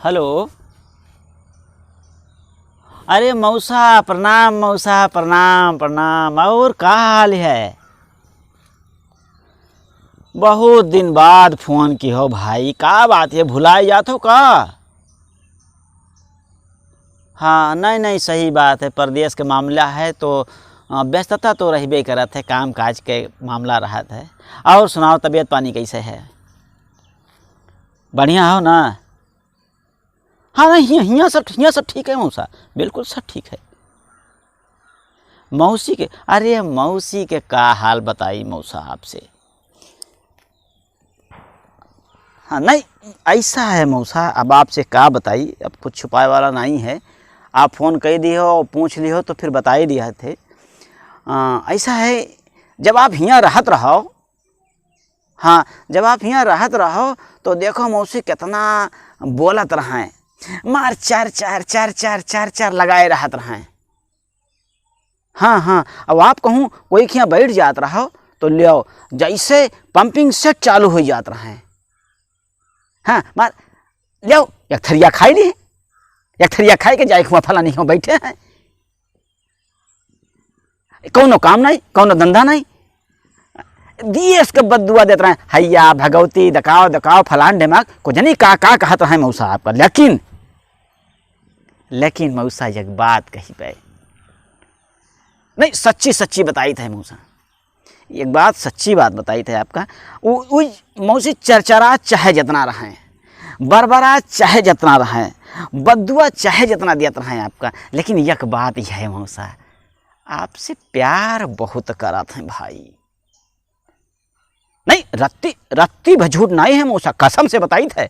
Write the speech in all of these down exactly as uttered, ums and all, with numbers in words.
हेलो। अरे मौसा, प्रणाम मौसा, प्रणाम, प्रणाम। और का हाल है? बहुत दिन बाद फोन किहो भाई, का बात है, भुलाए जात हो का? हाँ, नहीं, नहीं, सही बात है, परदेस के मामला है तो, अ, व्यस्तता तो रहबे करत है, काम काज के मामला रहत है। और सुनाओ, तबीयत पानी कैसे है? बढ़िया हो ना? हाँ, नहीं, हियाँ, हियाँ सब, हियाँ सब ठीक है मौसा, बिल्कुल सब ठीक है। मौसी के, अरे मौसी के का हाल बताई मौसा आपसे? हाँ, नहीं, ऐसा है मौसा, अब आपसे का बताई, अब कुछ छुपाए वाला नहीं है। आप फोन कइ दिहो और पूछ लिहो तो फिर बताई दिया थे। अ, ऐसा है, जब आप हियाँ रहत रहो, हाँ, जब आप हियाँ रहत रहो तो देखो मौसी कितना बोलत रहें, मार चार चार, चार चार, चार चार लगाए रहत रहें। हाँ, हाँ, अब आप कहूँ कोई खियाँ बैठ जात रहो तो ल्यो, जैसे पंपिंग सेट चालू होइ जात रहें। हाँ, मार, ल्यो, एक थरिया खाइ ली, एक थरिया खाइ के जाए हुआ फलानी हो बैठे हैं। कौनो काम नहीं, कौनो धंधा नहीं। दिए इसके बददुआ देत रहें, हैया, भगवती, दकाओ, दकाओ, फलान ढेमाक, को जनी का, का कहत रहें मौसा आपका। लेकिन, लेकिन मौसा एक बात कही पे। नहीं, सच्ची, सच्ची बताइत है मौसा। एक बात, सच्ची बात बताइत है आपका। उ, उ मौसी चरचरा चाहे जितना रहें, बरबरा चाहे जितना रहें, बददुआ चाहे जितना दियत रहें आपका, लेकिन एक बात यह है मौसा, आपसे प्यार बहुत करत हैं भाई। नहीं, रत्ती, रत्ती भर झूठ नहीं है मौसा, कसम से बताइत है।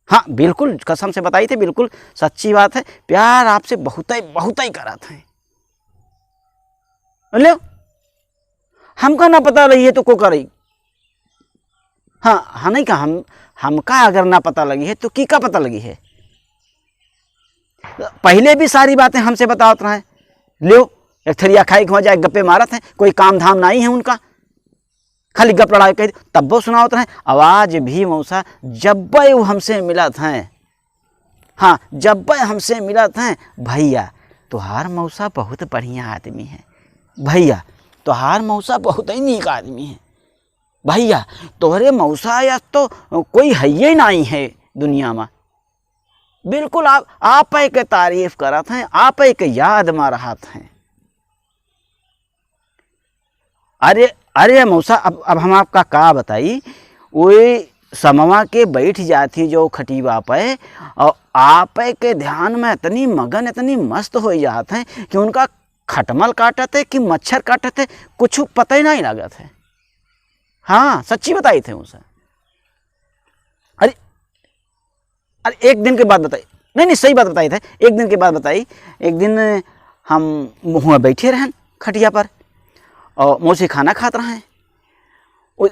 हाँ, बिल्कुल कसम से बताइत है, बिल्कुल सच्ची बात है। प्यार आपसे बहुतै, बहुतै करत हैं। बोले, हमका ना पता लगी है तो को करई? हाँ, हाँ, नहीं का हम, हमका अगर ना पता लगी है तो की का पता लगी है? पहिले भी सारी बातें हमसे बतावत रहें, ल्यो, एक थरिया खाइ के हुआँ जाए गप्पे मारत हैं, कोई काम धाम नहीं है उनका, खाली गप लड़ाई कही, तब्बो सुनावत रहें। आवाज भी मौसा, जब्बे वो हमसे मिलत हैं, हाँ, जब्बे हमसे मिलत हैं, भैया, तोहार मौसा बहुत बढ़िया आदमी है, भैया, तोहार मौसा बहुत ही नीक आदमी है, भैया, तोहरे मौसा या तो कोई है ही नहीं है दुनिया में। बिल्कुल आप, आपै के तारीफ करत हैं, आपै के याद में रहत हैं। अरे, अरे मौसा, अब, अब हम आपका का बताई, ओए समवा के बैठ जात ही जो खटीवा पे, और आपै के ध्यान में इतनी मगन, इतनी मस्त होइ जात हैं कि उनका खटमल काटत है कि मच्छर काटत है, कुछ पता ही नहीं लागत है। हाँ, सच्ची बताइत है मौसा। अरे, अरे, एक दिन के बात बताई, नहीं, नहीं, सही बात बताइत है। एक दिन के बात बताई, एक दिन हम हुआँ बैठे रहेन खटिया पर, और मौसी खाना खात रहें। वो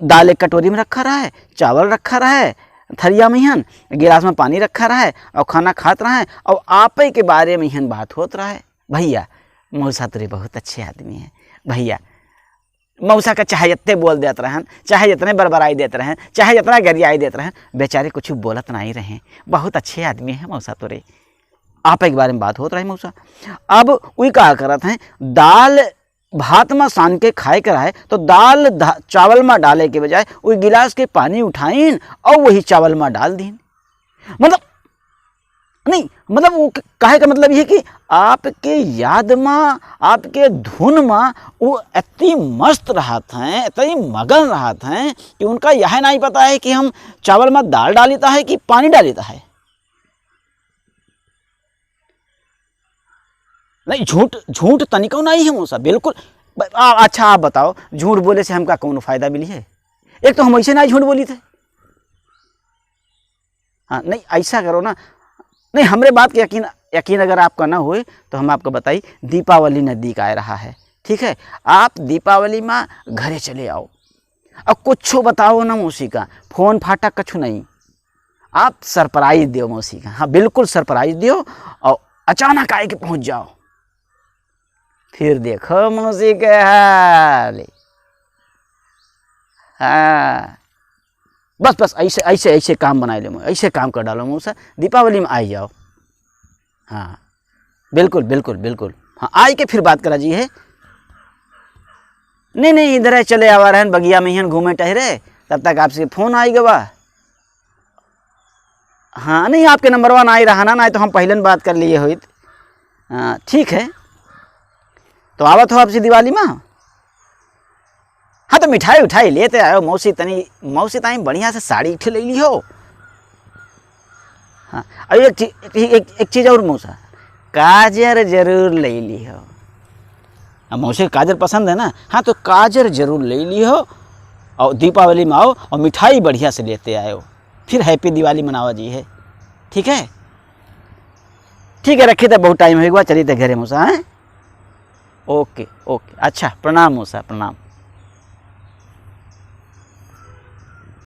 दाल एक कटोरी में रखा रहे, चावल रखा रहे, थरिया में हन, गिलास में पानी रखा रहे, और खाना खात रहें, और आपै के बारे में हन बात होत रहे। भैया, मौसा तोरे बहुत अच्छे आदमी हैं। भैया, मौसा का चाहे जितने बोल देत रहेन, चाहे जितने बरबराई देत रहेन, चाहे जितना गरियाई देत रहेन, बेचारे कुछ बोलत नहीं रहें। बहुत अच्छे आदमी हैं मौसा तोरे। आपै के बारे में बात होत रहे मौसा। अब उई का करत हैं, दाल भात में सान के खाए के रहे, तो दाल धा-, चावल में डाले के बजाय उई गिलास के पानी उठाइन और वही चावल में डाल दीन। मतलब, नहीं, मतलब वो क-, कहे का मतलब ये है कि आपके याद में, आपके धुन में वो इतनी मस्त रहत हैं, इतनी मगन रहत हैं कि उनका यह नहीं पता है कि हम चावल में दाल डालित है कि पानी डालित है। नहीं, झूठ, झूठ तनिको नहीं है मौसा, बिल्कुल। ब-, आ, अच्छा, आप बताओ, झूठ बोले से हमका कौनो फायदा मिली है? एक तो हम ऐसे नहीं झूठ बोली थे। हाँ, नहीं, ऐसा करो ना, नहीं, हमरे बात के यकीन, यकीन अगर आपका ना होए, तो हम आपको बताई, दीपावली नजदीक आए रहा है, ठीक है? आप दीपावली में घरे चले आओ, और कुछ बताओ ना मौसी का, फोन फाटा कछु नहीं, आप सरप्राइज दियो मौसी का, हाँ, बिल्कुल सरप्राइज दियो, और अचानक आए के पहुँच जाओ, फिर देखो मौसी के हाल। हाँ, बस, बस, ऐसे, ऐसे, ऐसे काम बनाए ले मो-, ऐसे काम कर डालो मौसा, दीपावली में आई जाओ। हाँ, बिल्कुल, बिल्कुल, बिल्कुल। हाँ, आई के फिर बात करा जी है। नहीं, नहीं, इधर है, चले आवा रहन, बगिया में ही घूमे टहरे, तब तक आपसे फोन आई गवा। हाँ, नहीं, आपके नंबरवा ना आई रहा ना, ना तो हम पहले न बात कर लिए होइत। हाँ, ठीक है, तो आवत हो आपसे दिवाली में। हाँ, तो मिठाई उठाई लेते आयो, मौसी तनी, मौसी ताई बढ़िया से साड़ी एक ठे ले ली हो। हाँ, और एक चीज, एक, एक, एक चीज और मौसा, काजर जरूर ले ली हो। अब मौसी के काजर पसंद है ना, हाँ, तो काजर जरूर ले ली हो। और दीपावली में आओ और मिठाई बढ़िया से लेते आयो, फिर हैप्पी दिवाली मनावा जी है, ठीक है? ठीक है, रखी तो बहुत टाइम हो गया, चली तो घरे मौसा, हैं? ओके, ओके, अच्छा, प्रणाम मौसा, प्रणाम।